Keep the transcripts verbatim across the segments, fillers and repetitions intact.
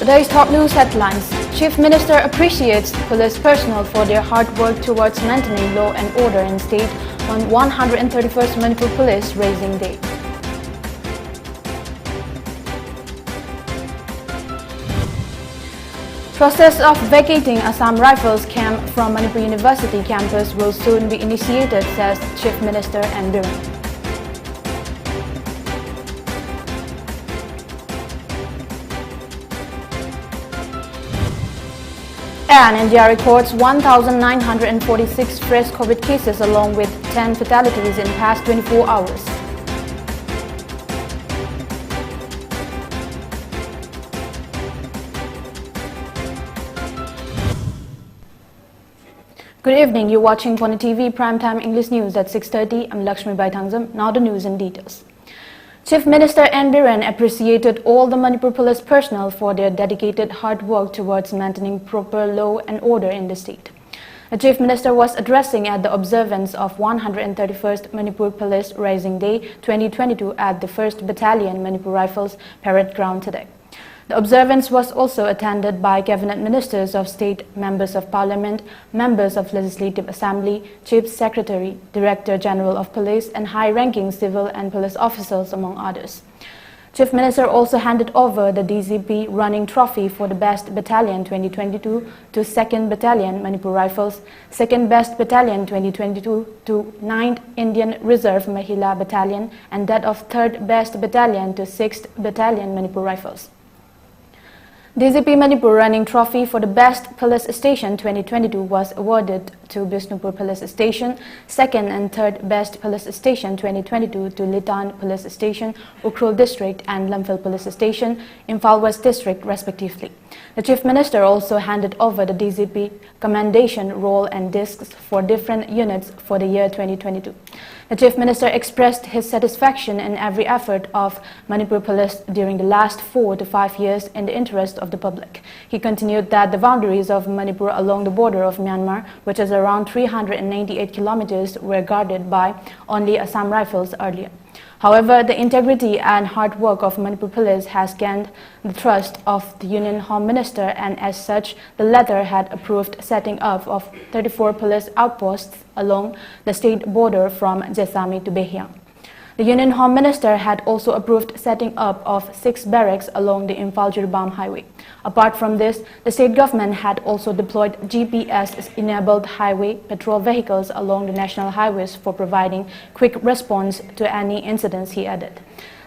Today's top news headlines. Chief Minister appreciates police personnel for their hard work towards maintaining law and order in state on one hundred thirty-first Manipur Police Raising Day. Process of vacating Assam Rifles camp from Manipur University campus will soon be initiated, says Chief Minister N Biren. And India records one thousand nine hundred forty-six fresh COVID cases along with ten fatalities in past twenty-four hours. Good evening. You're watching Pone T V Primetime English News at six thirty. I'm Lakshmi Baithangjam. Now the news in details. Chief Minister N Biren appreciated all the Manipur Police personnel for their dedicated hard work towards maintaining proper law and order in the state. The Chief Minister was addressing at the observance of one hundred thirty-first Manipur Police Raising Day twenty twenty-two at the first Battalion Manipur Rifles Parade Ground today. The observance was also attended by cabinet ministers of state, members of parliament, members of Legislative Assembly, Chief Secretary, Director General of Police, and high-ranking civil and police officials, among others. Chief Minister also handed over the D G P running trophy for the Best Battalion twenty twenty-two to Second Battalion Manipur Rifles, Second Best Battalion twenty twenty-two to Ninth Indian Reserve Mahila Battalion, and that of Third Best Battalion to Sixth Battalion Manipur Rifles. D G P Manipur running trophy for the Best Police Station twenty twenty-two was awarded to Bishnupur Police Station, Second and Third Best Police Station twenty twenty-two to Litan Police Station, Ukhrul District, and Lamphel Police Station, Imphal West District, respectively. The Chief Minister also handed over the D G P Commendation Roll and discs for different units for the year twenty twenty-two. The Chief Minister expressed his satisfaction in every effort of Manipur Police during the last four to five years in the interest of the public. He continued that the boundaries of Manipur along the border of Myanmar, which is around three hundred ninety-eight kilometers, were guarded by only Assam Rifles earlier. However, the integrity and hard work of Manipur Police has gained the trust of the Union Home Minister, and as such, the latter had approved setting up of thirty-four police outposts along the state border from Jessami to Behiang. The Union Home Minister had also approved setting up of six barracks along the Imphal-Jiribam highway. Apart from this, the state government had also deployed G P S-enabled highway patrol vehicles along the national highways for providing quick response to any incidents, he added.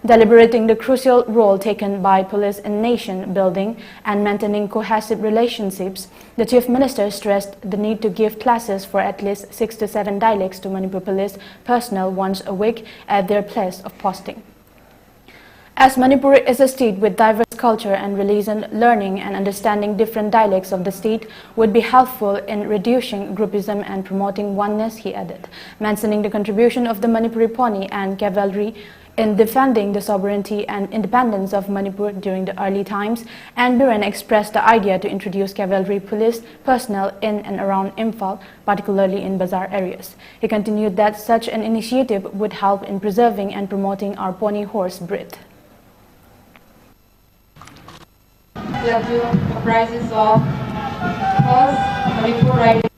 Deliberating the crucial role taken by police in nation building and maintaining cohesive relationships, the Chief Minister stressed the need to give classes for at least six to seven dialects to Manipur police personnel once a week at their place of posting. As Manipur is a state with diverse culture and religion, learning and understanding different dialects of the state would be helpful in reducing groupism and promoting oneness, he added, mentioning the contribution of the Manipuri pony and cavalry in defending the sovereignty and independence of Manipur during the early times, and Biren expressed the idea to introduce cavalry police personnel in and around Imphal, particularly in bazaar areas. He continued that such an initiative would help in preserving and promoting our pony horse breed. Platoon comprises of first Manipur Rifle.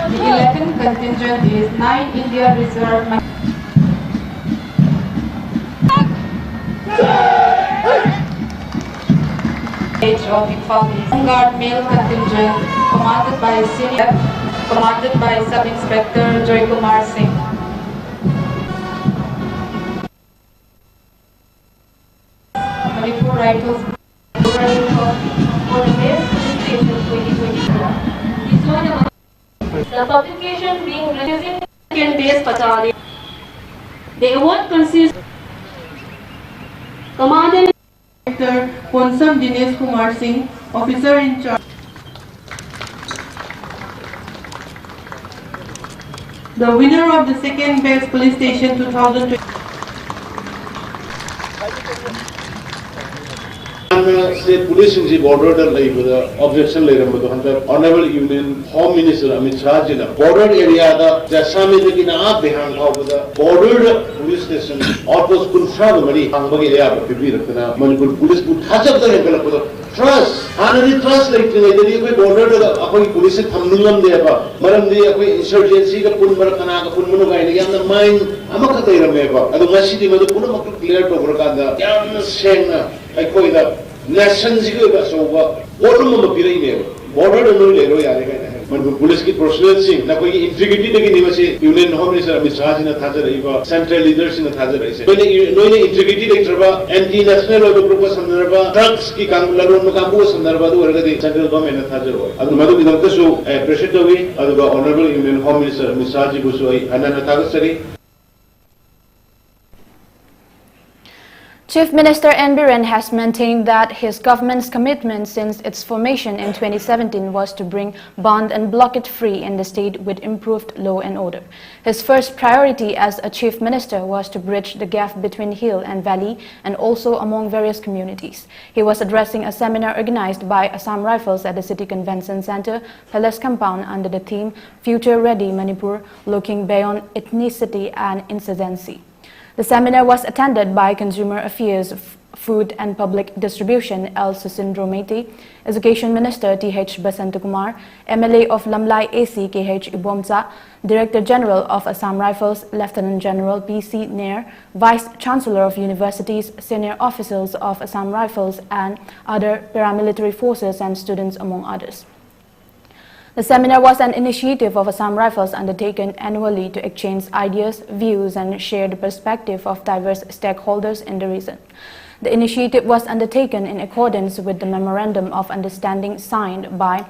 The eleventh contingent is nine India Reserve. Age of Imphal is Guard Male Contingent, commanded by Senior, commanded by Sub Inspector Joy Kumar Singh. Manipur Rifles. The publication being releasing second base Patani. The award consists Commander Director Ponsam Dinesh Kumar Singh, Officer in Charge. The winner of the second best police station two thousand twenty. State police ꯁꯤꯡꯁꯤ border ꯗ ꯂꯩꯕꯗ objection ꯂꯩꯔꯝꯕꯗꯣ ꯍꯟꯗꯛ Honorable Union Home Minister Amit ꯁꯥꯍꯖꯤꯅ border area ꯗ ꯖꯁꯥꯃꯤꯗꯒꯤꯅ ꯑꯥ ꯕꯤꯍꯥꯡ ꯐꯥꯎꯕꯗ border ꯗ police station outpost ꯀꯨꯟꯊ꯭ꯔꯥꯒ ꯃꯔꯤ ꯍꯥꯡꯕꯒꯤ ꯑꯌꯥꯕ ꯄꯤꯕꯤꯔꯛꯇꯅ Manipur police ꯄꯨ ꯊꯥꯖꯕꯗ ꯍꯦꯟꯒꯠꯂꯛꯄꯗꯣ, trust, ꯍꯥꯟꯅꯗꯤ trust ꯂꯩꯇ꯭ꯔꯤꯉꯩꯗꯗꯤ ꯑꯩꯈꯣꯏ border ꯗ ꯑꯩꯈꯣꯏꯒꯤ police ꯁꯦ ꯊꯝꯅꯤꯡꯉꯝꯗꯦꯕ꯫ ꯃꯔꯝꯗꯤ ꯑꯩꯈꯣꯏ insurgency ꯒ ꯄꯨꯟꯕ꯭ꯔꯥ ꯀꯅꯥꯒ ꯄꯨꯟꯕꯅꯣ ꯀꯥꯏꯅ ꯌꯥꯝꯅ mind ꯑꯃꯈꯛ ꯂꯩꯔꯝꯃꯦꯕ꯫ ꯑꯗꯣ ꯉꯁꯤꯗꯤ ꯃꯗꯨ ꯄꯨꯝꯅꯃꯛꯇꯨ clear ꯇꯧꯈ꯭ꯔꯀꯥꯟꯗ ꯌꯥꯝꯅ ꯁꯦꯡꯅ ꯑꯩꯈꯣꯏꯗ nation ꯁꯤꯒꯤ ꯑꯣꯏꯕ ꯑꯆꯧꯕ ꯄꯣꯠꯂꯨꯝ ꯑꯃ ꯄꯤꯔꯛꯏꯅꯦꯕ꯫ Border ꯗ ꯅꯣꯏ ꯂꯩꯔꯣ ꯌꯥꯔꯦ ꯀꯥꯏꯅ ꯍꯥꯏ꯫ ꯃꯅꯤꯄꯨꯔ police ꯀꯤ personnel ꯁꯤꯡ ꯅꯈꯣꯏꯒꯤ integrity ꯗꯒꯤꯅꯤ ꯃꯁꯤ Union Home Minister Amit ꯁꯥꯍꯖꯤꯅ ꯊꯥꯖꯔꯛꯏꯕ, central leader ꯁꯤꯡꯅ ꯊꯥꯖꯔꯛꯏꯁꯦ꯫ ꯅꯣꯏꯅ, ꯅꯣꯏꯅ integrity ꯂꯩꯇ꯭ꯔꯕ, anti national ꯑꯣꯏꯕ group ꯀ ꯁꯝꯅꯔꯕ, drugs ꯀꯤ ꯀꯥꯡ-, ꯂꯂꯣꯟꯕ ꯀꯥꯡꯕꯨꯒ ꯁꯝꯅꯔꯕ ꯑꯗꯨ ꯑꯣꯏꯔꯒꯗꯤ central government ꯅ ꯊꯥꯖꯔꯛꯑꯣꯏ꯫ ꯑꯗꯨꯅ ꯃꯗꯨꯒꯤꯗꯃꯛꯇꯁꯨ appreciate ꯇꯧꯏ꯫ ꯑꯗꯨꯒ Honorable Union Home Minister Amit ꯁꯥꯍꯖꯤꯕꯨꯁꯨ ꯑꯩ ꯍꯟꯅ ꯍꯟꯅ ꯊꯥꯒꯠꯆꯔꯤ꯫ Chief Minister N Biren has maintained that his government's commitment since its formation in twenty seventeen was to bring bandh and blockade free in the state with improved law and order. His first priority as a chief minister was to bridge the gap between hill and valley and also among various communities. He was addressing a seminar organized by Assam Rifles at the City Convention Centre, Palace Compound under the theme Future Ready Manipur, Looking Beyond Ethnicity and Insurgency. The seminar was attended by Consumer Affairs, F-, Food and Public Distribution, L Susindro Meitei, Education Minister Th Basantakumar, M L A of Lamlai A C Kh Ibomcha, Director General of Assam Rifles Lieutenant General P C Nair, Vice Chancellor of Universities, senior officials of Assam Rifles and other paramilitary forces and students among others. The seminar was an initiative of Assam Rifles undertaken annually to exchange ideas, views and share the perspective of diverse stakeholders in the region. The initiative was undertaken in accordance with the Memorandum of Understanding signed by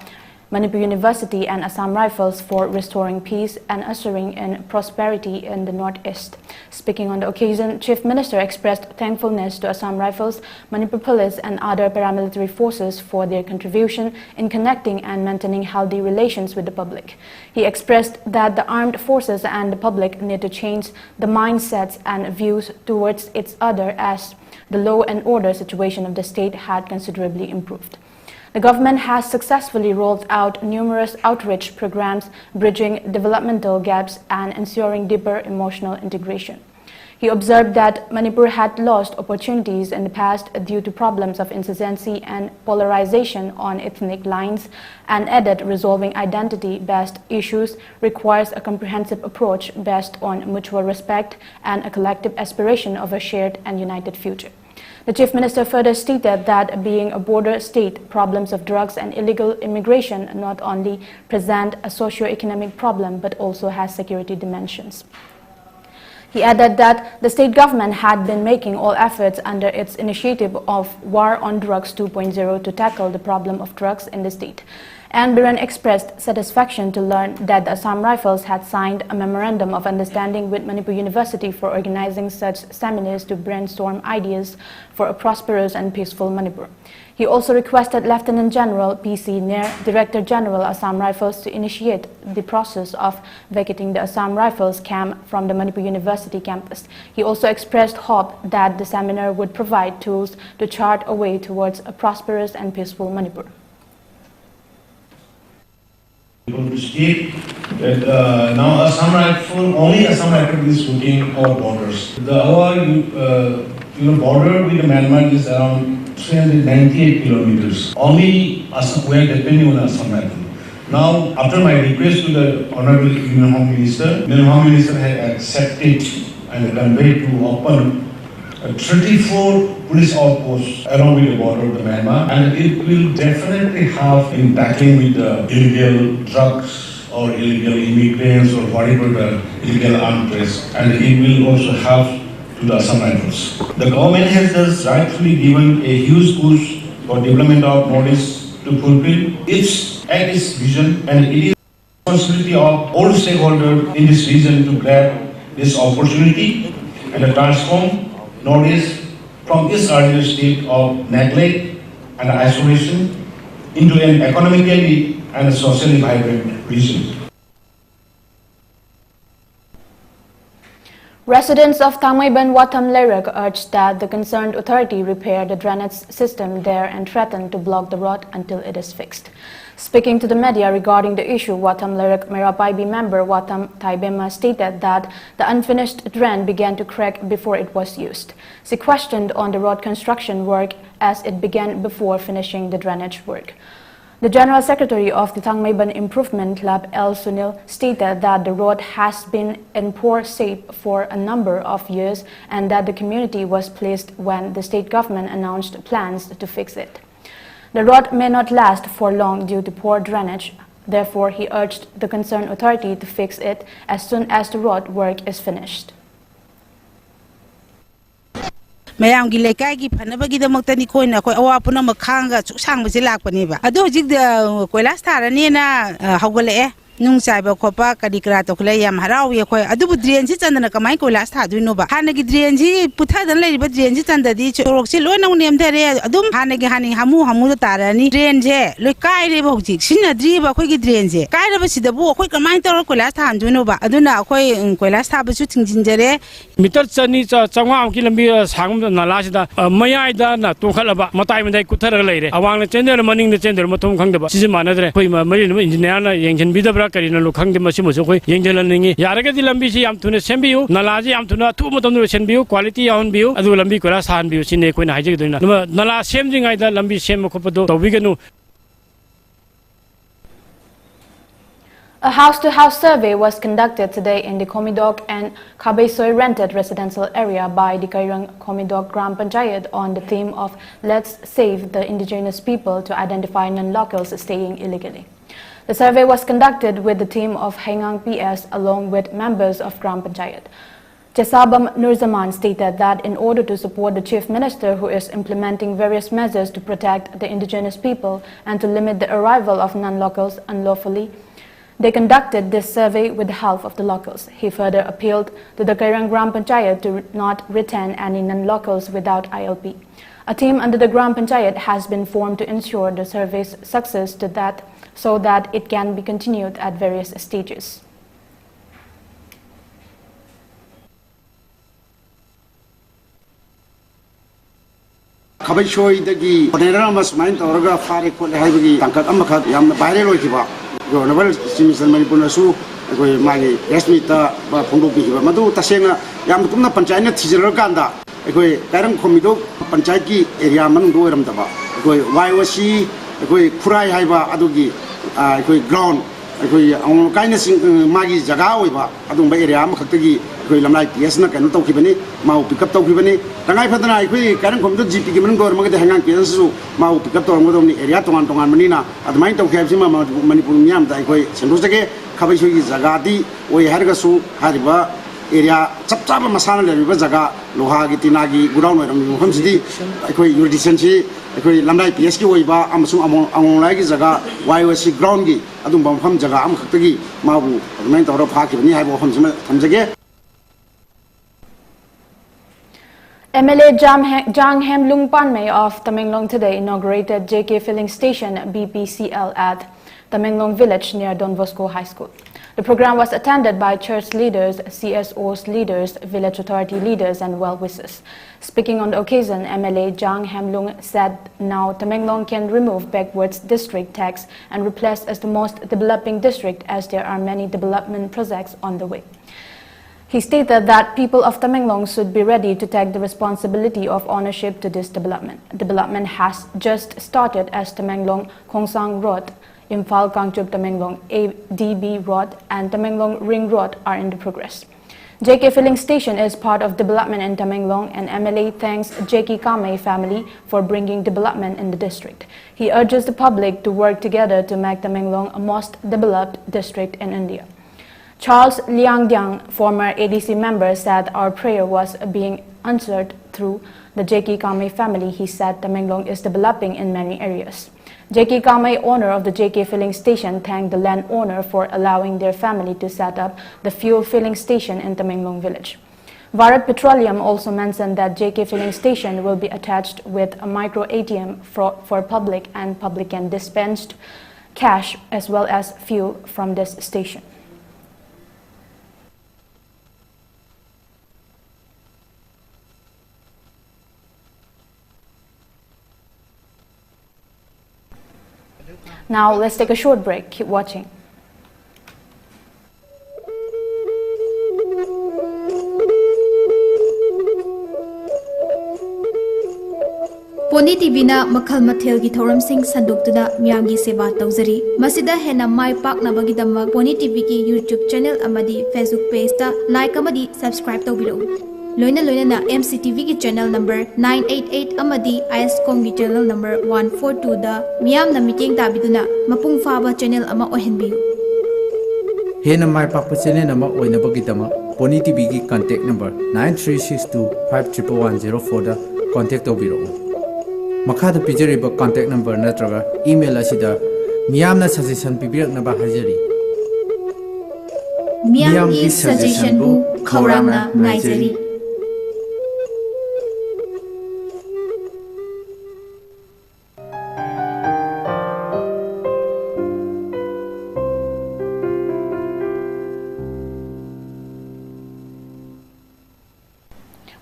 Manipur University and Assam Rifles for restoring peace and ushering in prosperity in the Northeast. Speaking on the occasion, Chief Minister expressed thankfulness to Assam Rifles, Manipur Police, and other paramilitary forces for their contribution in connecting and maintaining healthy relations with the public. He expressed that the armed forces and the public need to change the mindsets and views towards each other, as the law and order situation of the state had considerably improved. The government has successfully rolled out numerous outreach programs, bridging developmental gaps and ensuring deeper emotional integration. He observed that Manipur had lost opportunities in the past due to problems of insurgency and polarization on ethnic lines, and added resolving identity-based issues requires a comprehensive approach based on mutual respect and a collective aspiration of a shared and united future. The Chief Minister further stated that being a border state, problems of drugs and illegal immigration not only present a socio-economic problem but also has security dimensions. He added that the state government had been making all efforts under its initiative of War on Drugs two point zero to tackle the problem of drugs in the state. And Biren expressed satisfaction to learn that the Assam Rifles had signed a memorandum of understanding with Manipur University for organizing such seminars to brainstorm ideas for a prosperous and peaceful Manipur. He also requested Lieutenant General P C Nair, Director General Assam Rifles, to initiate the process of vacating the Assam Rifles camp from the Manipur University campus. He also expressed hope that the seminar would provide tools to chart a way towards a prosperous and peaceful Manipur. People to state that uh, now Assam Rifle, only Assam Rifle is looking our borders. The our uh, you know border with Myanmar is around three hundred ninety-eight kilometers. Only Assam, we are depending on Assam Rifle. Now, after my request to the Honorable Union Home Minister, Union Home Minister has accepted and conveyed to open uh, thirty-four police outposts along with the border of the Myanmar, and it will definitely help in tackling with the illegal drugs or illegal immigrants or whatever the illegal arms, and it will also help to the Assam Rifles. The government has just rightfully given a huge push for development of Northeast to fulfill its and its vision, and it is responsibility of all stakeholders in this region to grab this opportunity and transform Northeast from its earlier state of neglect and isolation into an economically and socially vibrant region. Residents of Thangmeiban Watham Leirak urged that the concerned authority repair the drainage system there and threaten to block the road until it is fixed. Speaking to the media regarding the issue, Watham Leirak Meirapaibi member Watham Taibema stated that the unfinished drain began to crack before it was used. She questioned on the road construction work as it began before finishing the drainage work. The General Secretary of the Thangmeiban Improvement Club, L Sunil, stated that the road has been in poor shape for a number of years and that the community was pleased when the state government announced plans to fix it. The road may not last for long due to poor drainage. Therefore, he urged the concerned authority to fix it as soon as the road work is finished. ꯃꯌꯥꯝꯒꯤ ꯂꯩꯀꯥꯏꯒꯤ ꯐꯅꯕꯒꯤꯗꯃꯛꯇꯅꯤ ꯑꯩꯈꯣꯏꯅ ꯑꯩꯈꯣꯏ ꯑꯋꯥ ꯄꯨꯝꯅꯃꯛ ꯈꯥꯡꯉꯒ ꯑꯁꯨꯛ ꯁꯥꯡꯕꯁꯦ ꯂꯥꯛꯄꯅꯦꯕ꯫ ꯑꯗꯣ ꯍꯧꯖꯤꯛ, ꯑ, ꯀꯣꯏꯂꯥꯁ ꯊꯥꯔꯅꯦꯅ, ꯑ, ꯍꯧꯒꯠꯂꯛꯑꯦ꯫ ꯅꯨꯡ ꯆꯥꯏꯕ ꯈꯣꯠꯄ ꯀꯔꯤ ꯀꯔꯥ ꯇꯧꯈꯠꯂꯛꯑꯦ꯫ ꯌꯥꯝ ꯍꯔꯥꯎꯏ ꯑꯩꯈꯣꯏ꯫ ꯑꯗꯨꯕꯨ ꯗ꯭ꯔꯦꯟꯁꯤ ꯆꯟꯗꯅ ꯀꯃꯥꯏꯅ ꯀꯣꯏꯂꯥꯁ ꯊꯥꯗꯣꯏꯅꯣꯕ? ꯍꯥꯟꯅꯒꯤ ꯗ꯭ꯔꯦꯟꯁꯤ ꯄꯨꯊꯗꯅ ꯂꯩꯔꯤꯕ ꯗ꯭ꯔꯦꯟꯁꯤ ꯆꯟꯗꯗꯤ ꯁꯣꯔꯣꯛꯁꯤ ꯂꯣꯏꯅ ꯑꯃꯨꯛ ꯅꯦꯝꯊꯔꯦ꯫ ꯑꯗꯨꯝ ꯍꯥꯟꯅꯒꯤ ꯍꯥꯟꯅꯒꯤ ꯍꯥꯃꯨ ꯍꯥꯃꯨꯗ ꯇꯥꯔꯛꯑꯅꯤ꯫ ꯗ꯭ꯔꯦꯟꯁꯦ ꯂꯣꯏ ꯀꯥꯏꯔꯦꯕ ꯍꯧꯖꯤꯛ꯫ ꯁꯤꯖꯤꯟꯅꯗ꯭ꯔꯤꯕ ꯑꯩꯈꯣꯏꯒꯤ ꯗ꯭ꯔꯦꯟꯁꯦ꯫ ꯀꯥꯏꯔꯕꯁꯤꯗꯕꯨ ꯑꯩꯈꯣꯏ ꯀꯃꯥꯏꯅ ꯇꯧꯔꯒ ꯀꯣꯏꯂꯥꯁ ꯊꯥꯍꯟꯗꯣꯏꯅꯣꯕ? ꯑꯗꯨꯅ ꯑꯩꯈꯣꯏ, ꯎꯝ, ꯀꯣꯏꯂꯥꯁ ꯊꯥꯕꯁꯨ ꯊꯤꯡꯖꯤꯟꯖꯔꯦ꯫ ꯃꯤꯇꯔ ꯆꯅꯤ, ꯆ-, ꯆꯥꯝꯃꯉꯥꯃꯨꯛꯀꯤ ꯂꯝꯕꯤ, ꯑ, ꯁꯥꯡꯕ ꯅꯂꯥꯁꯤꯗ, ꯑ, ꯃꯌꯥꯏꯗꯅ ꯇꯣꯡꯈꯠꯂꯕ, ꯃꯇꯥꯏ ꯃꯇꯥꯏ ꯀꯨꯠꯊꯔꯒ ꯂꯩꯔꯦ꯫ ꯑꯋꯥꯡꯅ ꯆꯦꯟꯗꯣꯏꯔ, ꯃꯅꯤꯡꯗ ꯆꯦꯟꯗꯣꯏꯔ, ꯃꯊꯣꯡ ꯈꯪꯗꯕ꯫ ꯁꯤꯁꯦ ꯃꯥꯟꯅꯗ꯭ꯔꯦ꯫ ꯑꯩꯈꯣꯏ ꯃ-, ꯃꯔꯤ ꯂꯩꯅꯕ ꯏꯟꯖꯤꯅꯤꯌꯥꯔꯅ ꯌꯦꯡꯁꯤꯟꯕꯤꯗꯕ꯭ꯔꯥ ꯀꯔꯤꯅꯣ ꯈꯪꯗꯦ, ꯃꯁꯤꯃꯁꯨ ꯑꯩꯈꯣꯏ ꯌꯦꯡꯁꯤꯜꯍꯟꯅꯤꯡꯉꯤ꯫ ꯌꯥꯔꯒꯗꯤ ꯂꯝꯕꯤꯁꯤ ꯌꯥꯝ ꯊꯨꯅ ꯁꯦꯝꯕꯤꯌꯨ, ꯅꯂꯥꯁꯤ ꯌꯥꯝ ꯊꯨꯅ ꯑꯊꯨꯕ ꯃꯇꯝꯗ ꯂꯣꯏꯁꯤꯟꯕꯤꯌꯨ, ꯀ꯭ꯋꯥꯂꯤꯇꯤ ꯌꯥꯎꯍꯟꯕꯤꯌꯨ, ꯑꯗꯨꯒ ꯂꯝꯕꯤ ꯀꯣꯏꯂꯥꯁ ꯊꯥꯍꯟꯕꯤꯌꯨ, ꯁꯤꯅꯤ ꯑꯩꯈꯣꯏꯅ ꯍꯥꯏꯖꯒꯗꯣꯏꯅ꯫ ꯑꯗꯨꯒ ꯅꯂꯥ ꯁꯦꯝꯗ꯭ꯔꯤꯉꯩꯗ ꯂꯝꯕꯤ ꯁꯦꯝꯕ ꯈꯣꯠꯄꯗꯣ ꯇꯧꯕꯤꯒꯅꯨ꯫ A house-to-house survey was conducted today in the Khomidok and Khabeisoi rented residential area by the Kairang Khomidok Gram Panchayat on the theme of "Let's Save the Indigenous People" to identify non-locals staying illegally. The survey was conducted with the team of Heingang P S along with members of Gram Panchayat. Cheshabam Nurjaman stated that in order to support the Chief Minister, who is implementing various measures to protect the indigenous people and to limit the arrival of non-locals unlawfully, they conducted this survey with the help of the locals. He further appealed to the Kairang Gram Panchayat to re- not retain any non-locals without I L P. A team under the Gram Panchayat has been formed to ensure the survey's success to that, so that it can be continued at various stages. ꯈꯥꯕꯩꯁꯣꯏꯗꯒꯤ foreigner ꯑꯃ ꯁꯨꯃꯥꯏꯅ ꯇꯧꯔꯒ ꯐꯥꯔꯦ ꯈꯣꯠꯂꯦ ꯍꯥꯏꯕꯒꯤ ꯇꯥꯡꯀꯛ ꯑꯃꯈꯛ ꯌꯥꯝꯅ ꯚꯥꯏꯔꯦꯜ ꯑꯣꯏꯈꯤꯕ ꯑꯣꯅꯔꯦꯕꯜ ꯆꯤꯐ ꯃꯤꯅꯤꯁꯇꯔ ꯃꯅꯤꯄꯨꯔꯅꯁꯨ ꯑꯩꯈꯣꯏ ꯃꯥꯒꯤ ꯄ꯭ꯔꯦꯁ ꯃꯤꯠꯇ ꯐꯣꯡꯗꯣꯛꯄꯤꯈꯤꯕ ꯃꯗꯨ ꯇꯁꯦꯡꯅ ꯌꯥꯝꯅ ꯀꯨꯞꯅ ꯄꯟꯆꯥꯌꯠꯅ ꯊꯤꯖꯤꯜꯂꯨꯔꯀꯥꯟꯗ ꯑꯩꯈꯣꯏ ꯀꯥꯏꯔꯪ ꯈꯣꯝꯃꯤꯗꯣ ꯄꯟꯆꯥꯌꯠꯀꯤ ꯑꯦꯔꯤꯌꯥ ꯃꯅꯨꯡꯗ ꯑꯣꯏꯔꯝꯗꯕ ꯑꯩꯈꯣꯏ ꯋꯥꯏ ꯑꯣ ꯁꯤ ꯑꯩꯈꯣꯏ ꯈꯨꯔꯥꯏ ꯍꯥꯏꯕ ꯑꯗꯨꯒꯤ ꯑꯩꯈꯣꯏ ꯒ꯭ꯔꯥꯎꯟ ꯑꯩꯈꯣꯏ ꯑꯉꯣꯝ ꯀꯥꯏꯅ ꯃꯥꯒꯤ ꯖꯒꯥ ꯑꯣꯏꯕ ꯑꯗꯨꯒꯨꯝꯕ ꯑꯦꯔꯤꯌꯥ ꯑꯃꯈꯛꯇꯒꯤ ꯑꯩꯈꯣꯏ ꯂꯝꯂꯥꯏ ꯄꯤ ꯑꯦꯁꯅ ꯀꯩꯅꯣ ꯇꯧꯈꯤꯕꯅꯤ, ꯃꯥꯕꯨ ꯄꯤꯛ ꯑꯞ ꯇꯧꯈꯤꯕꯅꯤ꯫ ꯇꯉꯥꯏ ꯐꯗꯅ ꯑꯩꯈꯣꯏ ꯀꯥꯏꯔꯪꯈꯣꯝꯗ ꯖꯤ ꯄꯤꯒꯤ ꯃꯅꯨꯡꯗ ꯑꯣꯏꯔꯝꯃꯒꯗꯤ ꯍꯩꯉꯥꯡ ꯄꯤ ꯑꯦꯁꯁꯨ ꯃꯥꯕꯨ ꯄꯤꯛ ꯑꯞ ꯇꯧꯔꯝꯒꯗꯕꯅꯤ꯫ ꯑꯦꯔꯤꯌꯥ ꯇꯣꯉꯥꯟ ꯇꯣꯉꯥꯟꯕꯅꯤꯅ ꯑꯗꯨꯃꯥꯏꯅ ꯇꯧꯈꯤ ꯍꯥꯏꯕꯁꯤꯃ ꯃꯅꯤꯄꯨꯔ ꯃꯤꯌꯥꯝꯗ ꯑꯩꯈꯣꯏ ꯁꯦꯡꯗꯣꯛꯆꯒꯦ꯫ ꯈꯥꯕꯩꯁꯣꯏꯒꯤ ꯖꯒꯥꯗꯤ ꯑꯣꯏ ꯍꯥꯏꯔꯒꯁꯨ ꯍꯥꯏꯔꯤꯕ ꯑꯦꯔꯤꯌꯥ ꯆꯞ ꯆꯥꯕ ꯃꯁꯥꯅ ꯂꯩꯔꯤꯕ ꯖꯒꯥ ꯂꯣꯍꯥꯒꯤ ꯇꯤꯅꯥꯒꯤ ꯒꯣꯗꯥꯎꯟ ꯑꯣꯏꯔꯝꯃꯤꯕ ꯃꯐꯝꯁꯤꯗꯤ ꯑꯩꯈꯣꯏ ꯌꯨꯔꯤꯗꯤꯁꯟꯁꯤ ꯑꯩꯈꯣꯏ ꯂꯝꯂꯥꯏ ꯄꯤ ꯑꯦꯁꯀꯤ ꯑꯣꯏꯕ ꯑꯃꯁꯨꯡ ꯑꯉꯣꯝ ꯂꯥꯏꯒꯤ ꯖꯒꯥ ꯋꯥꯏ ꯑꯣ ꯁꯤ ꯒ꯭ꯔꯥꯎꯟꯒꯤ ꯑꯗꯨꯒꯨꯝꯕ ꯃꯐꯝ ꯖꯒꯥ ꯑꯃꯈꯛꯇꯒꯤ ꯃꯥꯕꯨ ꯑꯗꯨꯃꯥꯏꯅ ꯇꯧꯔꯒ ꯐꯥꯈꯤꯕꯅꯤ ꯍꯥꯏꯕ ꯋꯥꯐꯝꯁꯤꯃ ꯊꯝꯖꯒꯦ꯫ M L A Jam He- Jang Hemlung Panmei of Tamenglong today inaugurated J K Filling Station, B P C L, at Tamenglong village near Don Bosco High School. The program was attended by church leaders, C S Os leaders, village authority leaders, and well-wishers. Speaking on the occasion, M L A Jang Hemlung said now Tamenglong can remove backwards district tax and replace as the most developing district, as there are many development projects on the way. He stated that people of Tamenglong should be ready to take the responsibility of ownership to this development. Development has just started, as Tamenglong Khongsang Road, Imphal Kangchup Tamenglong A D B Road, and Tamenglong Ring Road are in the progress. J K Filling Station is part of development in Tamenglong, and M L A thanks J K Kamei family for bringing development in the district. He urges the public to work together to make Tamenglong a most developed district in India. Charles Liangdiang, former A D C member, said our prayer was being answered through the J K Kamei family. He said Tamenglong is developing in many areas. J K Kamei, owner of the J K filling station, thanked the landowner for allowing their family to set up the fuel filling station in Tamenglong village. Bharat Petroleum also mentioned that J K filling station will be attached with a micro A T M for, for public, and public can dispense cash as well as fuel from this station. Now let's take a short break. Keep watching. Pony T V ꯅ ꯃꯈꯜ ꯃꯊꯦꯜꯒꯤ ꯊꯧꯔꯝꯁꯤꯡ ꯁꯟꯗꯣꯛꯇꯨꯅ ꯃꯤꯌꯥꯝꯒꯤ ꯁꯦꯕꯥ ꯇꯧꯖꯔꯤ꯫ ꯃꯁꯤꯗ ꯍꯦꯟꯅ ꯃꯥꯏ ꯄꯥꯛꯅꯕꯒꯤꯗꯃꯛ Pony T V ꯒꯤ YouTube channel ꯑꯃꯗꯤ Facebook page ꯇ like ꯑꯃꯗꯤ subscribe ꯇꯧꯕꯤꯔꯛꯎ꯫ ꯂꯣꯏꯅ ꯂꯣꯏꯅꯅ M C T V ꯒꯤ channel number nine eight eight ꯑꯃꯗꯤ ISCOM ꯒꯤ channel number one four two ꯗ ꯃꯤꯌꯥꯝꯅ ꯃꯤꯠꯌꯦꯡ ꯇꯥꯕꯤꯗꯨꯅ ꯃꯄꯨꯡ ꯐꯥꯕ channel ꯑꯃ ꯑꯣꯏꯍꯟꯕꯤꯌꯨ꯫ ꯍꯦꯟꯅ ꯃꯥꯏ ꯄꯥꯛꯄ channel ꯑꯃ ꯑꯣꯏꯅꯕꯒꯤꯗꯃꯛ Pony T V ꯒꯤ contact number nine three six two five triple one zero four ꯗ contact ꯇꯧꯕꯤꯔꯛꯎ꯫ ꯃꯈꯥꯗ ꯄꯤꯖꯔꯤꯕ contact number ꯅꯠꯇ꯭ꯔꯒ email ꯑꯁꯤꯗ ꯃꯤꯌꯥꯝꯅ suggestion ꯄꯤꯕꯤꯔꯛꯅꯕ ꯍꯥꯏꯖꯔꯤ꯫ ꯃꯤꯌꯥꯝꯒꯤ suggestion ꯕꯨ ꯈꯧꯔꯥꯡꯅ ꯉꯥꯏꯖꯔꯤ꯫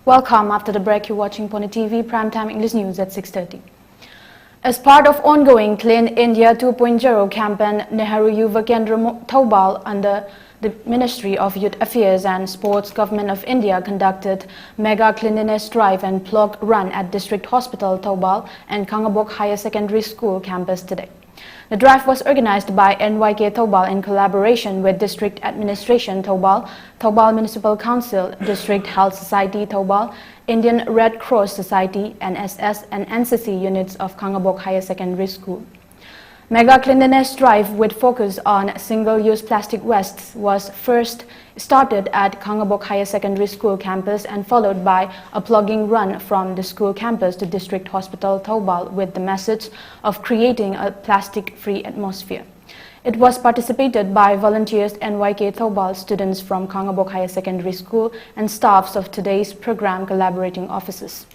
Welcome. After the break, you're watching Pony T V Primetime English News at six thirty. As part of ongoing Clean India two point zero campaign, Nehru Yuva Kendra Mo-, Thoubal, under the Ministry of Youth Affairs and Sports, Government of India, conducted mega cleanliness drive and plug run at District Hospital Thoubal and Khangabok Higher Secondary School campus today. The drive was organized by N Y K Thoubal in collaboration with District Administration Thoubal, Thoubal Municipal Council, District Health Society Thoubal, Indian Red Cross Society, N S S, and N C C units of Khangabok Higher Secondary School. Mega cleanliness drive with focus on single-use plastic waste was first started at Khangabok Higher Secondary School campus and followed by a plogging run from the school campus to District Hospital Thoubal with the message of creating a plastic-free atmosphere. It was participated by volunteers, N Y K Thoubal students from Khangabok Higher Secondary School, and staffs of today's program collaborating offices.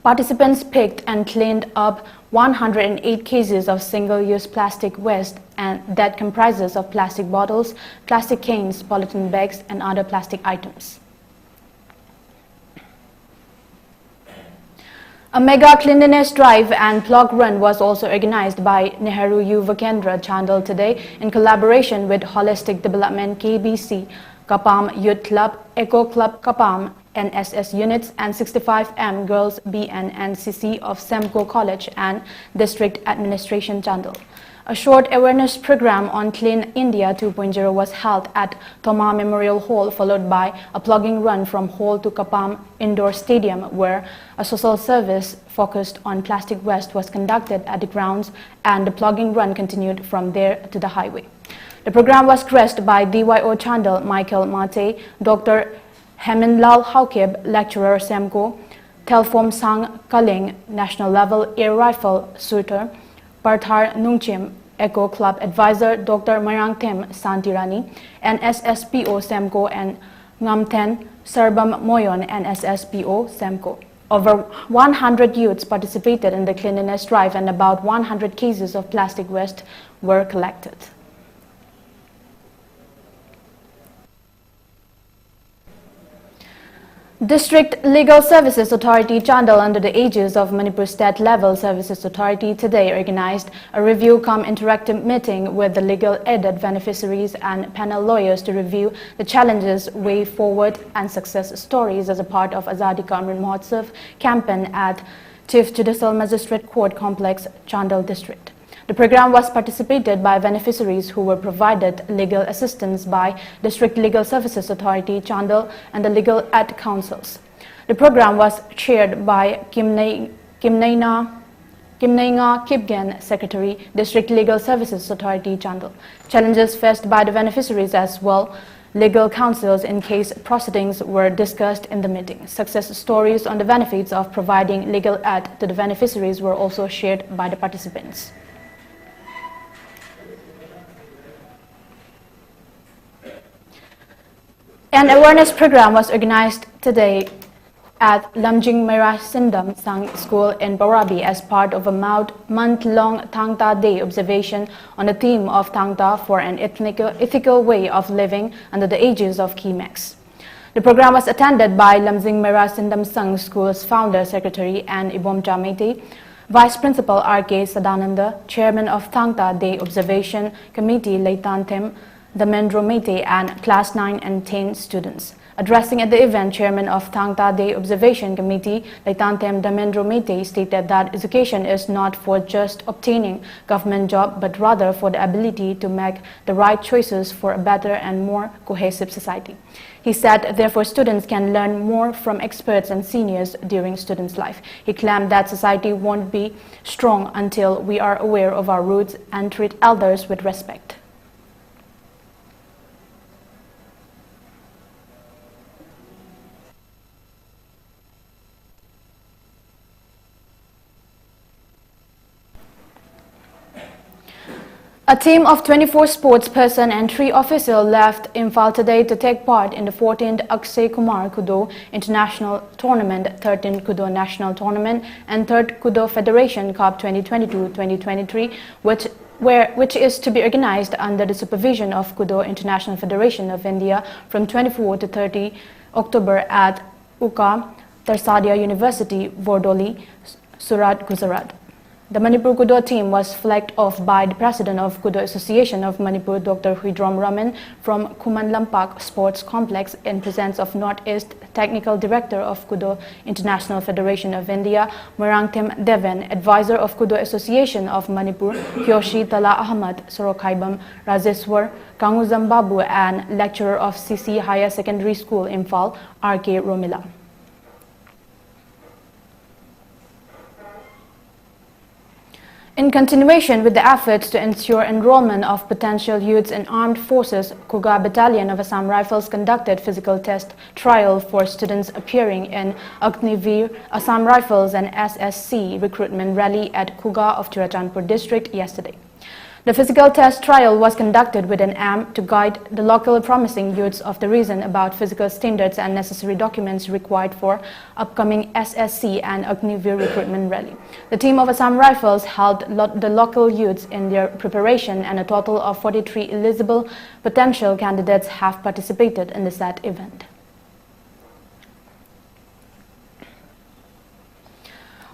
Participants picked and cleaned up one hundred eight cases of single-use plastic waste, and that comprises of plastic bottles, plastic cans, polythene bags, and other plastic items. A mega cleanliness drive and plog run was also organized by Nehru Yuva Kendra Chandel today in collaboration with Holistic Development K B C, Kapam Youth Club, Eco Club Kapam, N S S units, and sixty-five M Girls B N N C C of Semco College and District Administration Chandel. A short awareness program on Clean India two point zero was held at Thoma Memorial Hall, followed by a plogging run from hall to Kapam Indoor Stadium, where a social service focused on plastic waste was conducted at the grounds, and the plogging run continued from there to the highway. The program was graced by D Y O Chandel, Michael Mate, Doctor Heminlal Haokip, Lecturer Semco, Thelphom Sang Kaling, National Level Air Rifle Shooter, Parthar Nungchim, Eco Club Advisor Doctor Mayangthem Santirani, N S S P O Semco, and Ngamthen Sarbam Moyon, N S S P O Semco. Over one hundred youths participated in the cleanliness drive and about one hundred cases of plastic waste were collected. District Legal Services Authority Chandel, under the aegis of Manipur State Level Services Authority, today organized a review cum interactive meeting with the legal aided beneficiaries and panel lawyers to review the challenges, way forward, and success stories as a part of Azadi Ka Amrit Mahotsav campaign at Chief Judicial Magistrate Court Complex, Chandel District. The program was participated by beneficiaries who were provided legal assistance by District Legal Services Authority, Chandel, and the legal ad councils. The program was chaired by Kimnei-, Kimneina Kimneinga Kipgen, Secretary, District Legal Services Authority, Chandel. Challenges faced by the beneficiaries as well legal counsels in case proceedings were discussed in the meeting. Success stories on the benefits of providing legal aid to the beneficiaries were also shared by the participants. An awareness program was organized today at Lamjing Meira Sindam Sang School in Borabi as part of a mount- month-long Thangta Day observation on the theme of Thangta for an ethnic- ethical way of living under the aegis of KIMEX. The program was attended by Lamjing Meira Sindam Sang School's founder secretary and Ibomcha Meitei, Vice Principal R K Sadananda, Chairman of Thangta Day Observation Committee Leitanthem Damendro Meitei, and class nine and ten students. Addressing at the event, Chairman of Thangta Day Observation Committee, Leitanthem Damendro Meitei, stated that education is not for just obtaining government job, but rather for the ability to make the right choices for a better and more cohesive society. He said, therefore, students can learn more from experts and seniors during students' life. He claimed that society won't be strong until we are aware of our roots and treat elders with respect. A team of twenty-four sports person and three officials left Imphal today to take part in the fourteenth Akshay Kumar Kudo International Tournament, thirteenth Kudo National Tournament, and third Kudo Federation Cup twenty twenty-two twenty twenty-three, which, where, which is to be organized under the supervision of Kudo International Federation of India from twenty-four to thirty October at UCCA, Tarsadia University, Bordoli, Surat, Gujarat. The Manipur Kudo team was flagged off by the President of Kudo Association of Manipur, Doctor Huidrom Raman, from Khuman Lampak Sports Complex in presence of Northeast Technical Director of Kudo International Federation of India, Moirangthem Deven, Advisor of Kudo Association of Manipur, Kyoshi Tala Ahmad, Sorokhaibam Rajeshwar, Kangujam Babu, and lecturer of C C Higher Secondary School, Imphal, R K Romila. In continuation with the efforts to ensure enrollment of potential youths in armed forces, Khuga Battalion of Assam Rifles conducted physical test trial for students appearing in Agniveer, Assam Rifles and S S C recruitment rally at Khuga of Churachandpur district yesterday. The physical test trial was conducted with an aim to guide the local promising youths of the region about physical standards and necessary documents required for upcoming S S C and Agniveer recruitment rally. The team of Assam Rifles helped lo- the local youths in their preparation, and a total of forty-three eligible potential candidates have participated in the said event.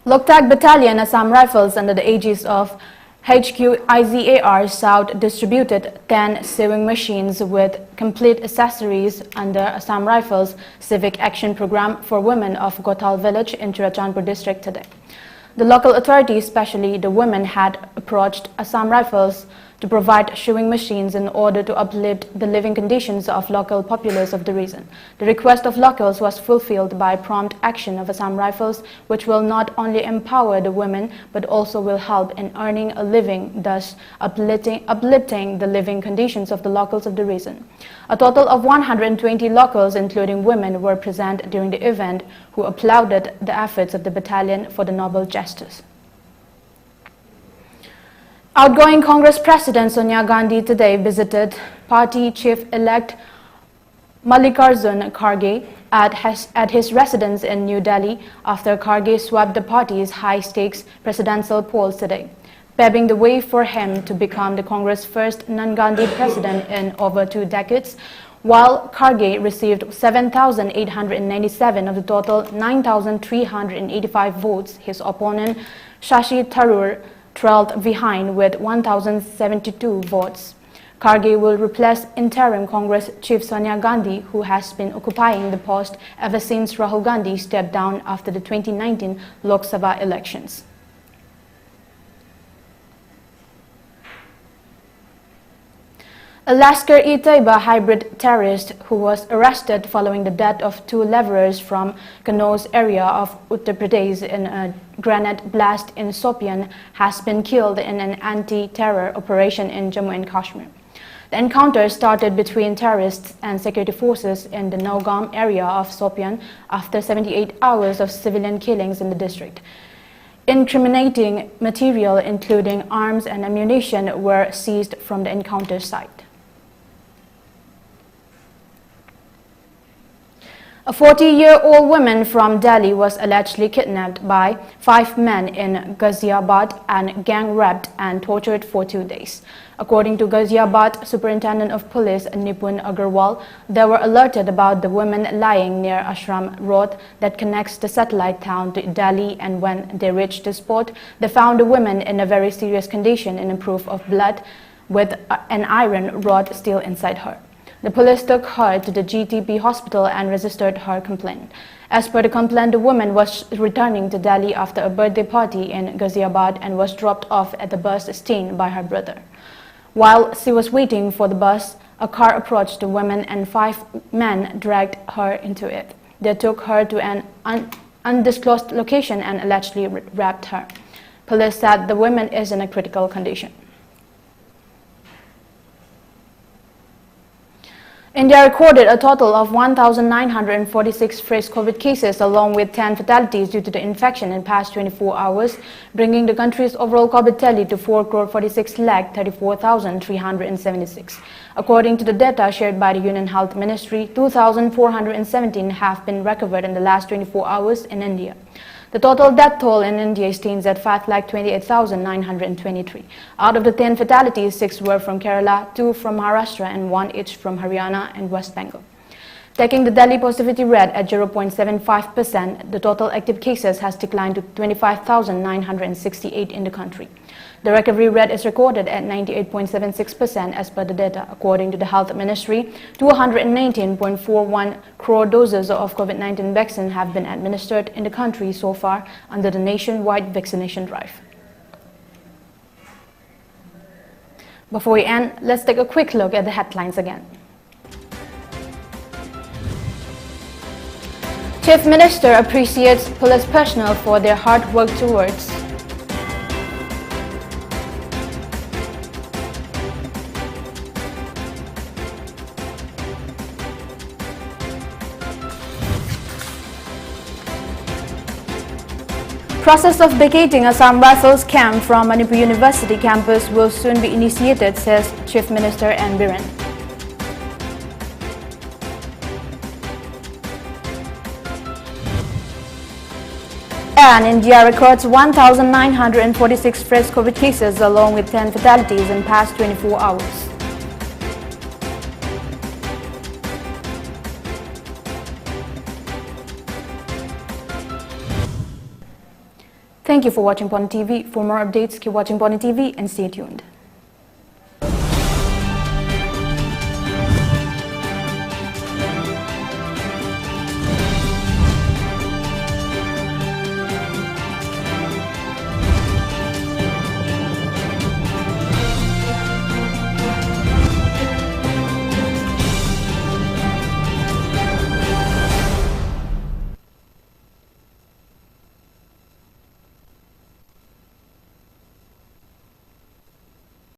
Loktak Battalion Assam Rifles, under the aegis of H Q I Z A R South, distributed ten sewing machines with complete accessories under Assam Rifles Civic Action Program for women of Gothal village in Churachandpur district today. The local authorities, especially the women, had approached Assam Rifles to provide sewing machines in order to uplift the living conditions of local populace of the region. The request of locals was fulfilled by prompt action of Assam Rifles, which will not only empower the women but also will help in earning a living, thus uplifting, uplifting the living conditions of the locals of the region. A total of one hundred twenty locals, including women, were present during the event, who applauded the efforts of the battalion for the noble gestures. Outgoing Congress President Sonia Gandhi today visited party chief-elect Mallikarjun Kharge at his, at his residence in New Delhi after Kharge swept the party's high-stakes presidential polls today, paving the way for him to become the Congress' first non-Gandhi president in over two decades. While Kharge received seven thousand eight hundred ninety-seven of the total nine thousand three hundred eighty-five votes, his opponent Shashi Tharoor trailed behind with one thousand seventy-two votes. Kharge will replace interim Congress chief Sonia Gandhi, who has been occupying the post ever since Rahul Gandhi stepped down after the twenty nineteen Lok Sabha elections. A Lashkar-e-Taiba hybrid terrorist who was arrested following the death of two laborers from Kanauj area of Uttar Pradesh in a grenade blast in Shopian has been killed in an anti-terror operation in Jammu and Kashmir. The encounter started between terrorists and security forces in the Nagaon area of Shopian after seventy-eight hours of civilian killings in the district. Incriminating material, including arms and ammunition, were seized from the encounter site. A forty-year-old woman from Delhi was allegedly kidnapped by five men in Ghaziabad and gang raped and tortured for two days. According to Ghaziabad Superintendent of Police Nipun Agarwal, they were alerted about the woman lying near Ashram Road that connects the satellite town to Delhi, and when they reached the spot, they found the woman in a very serious condition in a pool of blood with a- an iron rod still inside her. The police took her to the G T B hospital and registered her complaint. As per the complaint, the woman was returning to Delhi after a birthday party in Ghaziabad and was dropped off at the bus stand by her brother. While she was waiting for the bus, a car approached the woman and five men dragged her into it. They took her to an un- undisclosed location and allegedly r- raped her. Police said the woman is in a critical condition. India recorded a total of one thousand nine hundred forty-six fresh COVID cases, along with ten fatalities due to the infection in past twenty-four hours, bringing the country's overall COVID tally to four crore forty-six lakh thirty-four thousand three hundred seventy-six. According to the data shared by the Union Health Ministry, two thousand four hundred seventeen have been recovered in the last twenty-four hours in India. The total death toll in India stands at five lakh twenty-eight thousand nine hundred twenty-three. Out of the ten fatalities, six were from Kerala, two from Maharashtra, and one each from Haryana and West Bengal. Taking the Delhi positivity rate at zero point seven five percent, the total active cases has declined to twenty-five thousand nine hundred sixty-eight in the country. The recovery rate is recorded at ninety-eight point seven six percent as per the data. According to the Health Ministry, two hundred nineteen point four one crore doses of COVID nineteen vaccine have been administered in the country so far under the nationwide vaccination drive. Before we end, let's take a quick look at the headlines again. Chief Minister appreciates police personnel for their hard work towards. Process of vacating Assam Rifles camp from Manipur University campus will soon be initiated, says Chief Minister N Biren. And India records one thousand nine hundred forty-six fresh COVID cases, along with ten fatalities in past twenty-four hours. Thank you for watching Pon T V. For more updates, keep watching Pon T V and stay tuned.